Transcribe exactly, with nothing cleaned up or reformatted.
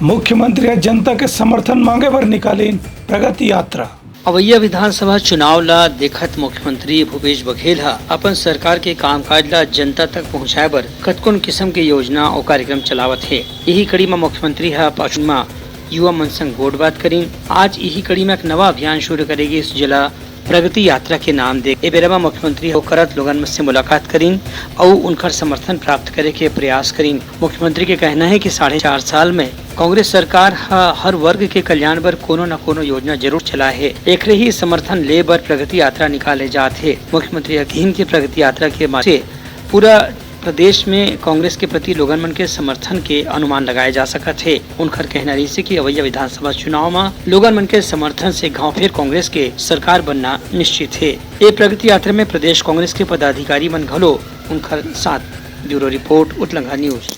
मुख्यमंत्री ह जनता के समर्थन मांगे बर निकालिन प्रगति यात्रा। अवइया विधानसभा चुनाव ला देखत मुख्यमंत्री भूपेश बघेल ह अपन सरकार के कामकाज ला जनता तक पहुंचाए बर कतकोन किसम के योजना अउ कार्यक्रम चलावत हे। इही कड़ी म मुख्यमंत्री ह पाचन म युवा मन संग गोठबात करिन। आज इही कड़ी म एक नवा अभियान शुरू करे गिस, जेला प्रगति यात्रा के नाम दे। ए बेरा म मुख्यमंत्री ह करत लोगन से मुलाकात करिन अउ उनकर समर्थन प्राप्त करे के प्रयास करिन। मुख्यमंत्री के कहना हे कि साढ़े चार साल में कांग्रेस सरकार ह हर वर्ग के कल्याण बर कोनो न कोनो योजना जरूर चलाए हे। एकरे ही समर्थन ले बर प्रगति यात्रा निकाले जात हे। मुख्यमंत्री ह किहिन कि प्रगति यात्रा के माध्यम से पूरा प्रदेश में कांग्रेस के प्रति लोगन मन के समर्थन के अनुमान लगाए जा सकत हे। उनकर कहना रहिस हे कि अवइया विधानसभा चुनाव म लोगन मन के समर्थन से घांव फेर कांग्रेस के सरकार बनना निश्चित हे। ए प्रगति यात्रा में प्रदेश कांग्रेस के पदाधिकारी मन घलो उनकर साथ। ब्यूरो रिपोर्ट, उतलंघा न्यूज।